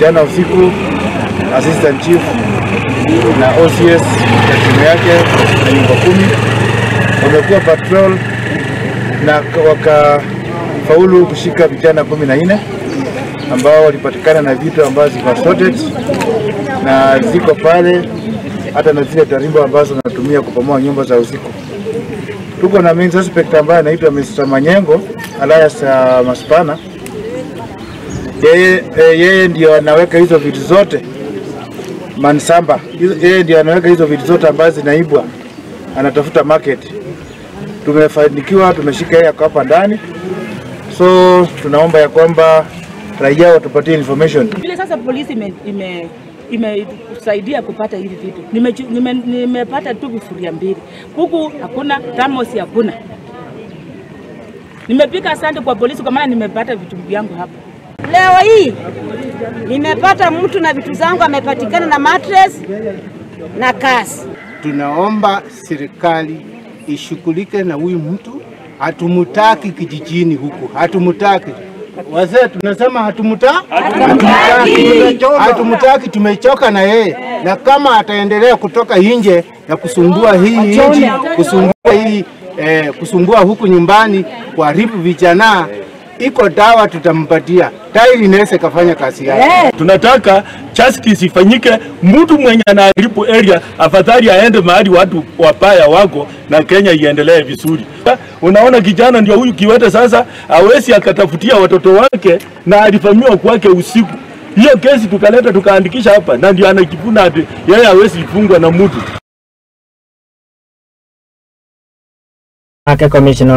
Jana usiku Assistant Chief na OCS na timu yake na nyumba 10 wamekuwa patrol na wakafaulu kushika vijana 14 ambao walipatikana na vitu ambazo ziko assorted na ziko pale, hata na zile tarimbo ambazo natumia kupomoa nyumba za usiku. Tuko na main suspect ambaye anaitwa Mr. Manyengo alias Maspana. Yeye ndio anaweka hizo vitu zote Mansamba. Yeye ndio anaweka hizo vitu zote ambazo zinaibwa, anatafuta market. Tumefanikiwa, tumeshika yeye hapa ndani. So tunaomba ya kwamba raia watupatie information. Vile sasa polisi imesaidia kupata hivi vitu. Nimepata tu vifuria 2. Kuku hakuna, thermos hakuna. Nimepika asante kwa polisi kwa maana nimepata vitu vyangu hapa. Leo hii nimepata mtu na vitu zangu amepatikana na mattress na kasi. Tunaomba serikali ishughulike na huyu mtu. Hatumutaki kijijini huku, hatumutaki. Wazee tunasema hatumutaki, hatumutaki, tumechoka na yeye. Na kama ataendelea kutoka nje na kusumbua hii nchi, kusumbua hii kusumbua huku nyumbani, kuharibu vijana, iko dawa tutampatia. Tairi inaweza kafanya kazi yake. Tunataka justice ifanyike. Mtu mwenye anaharibu area afadhali aende mahali watu wabaya wako na Kenya iendelee vizuri. Unaona kijana ndio huyu kiwete sasa hawezi akatafutia watoto wake na alifamiwa kwake usiku. Hiyo kesi tukaleta tukaandikisha hapa na ndio anajivuna ati yeye hawezi kufungwa na mtu. Commissioner.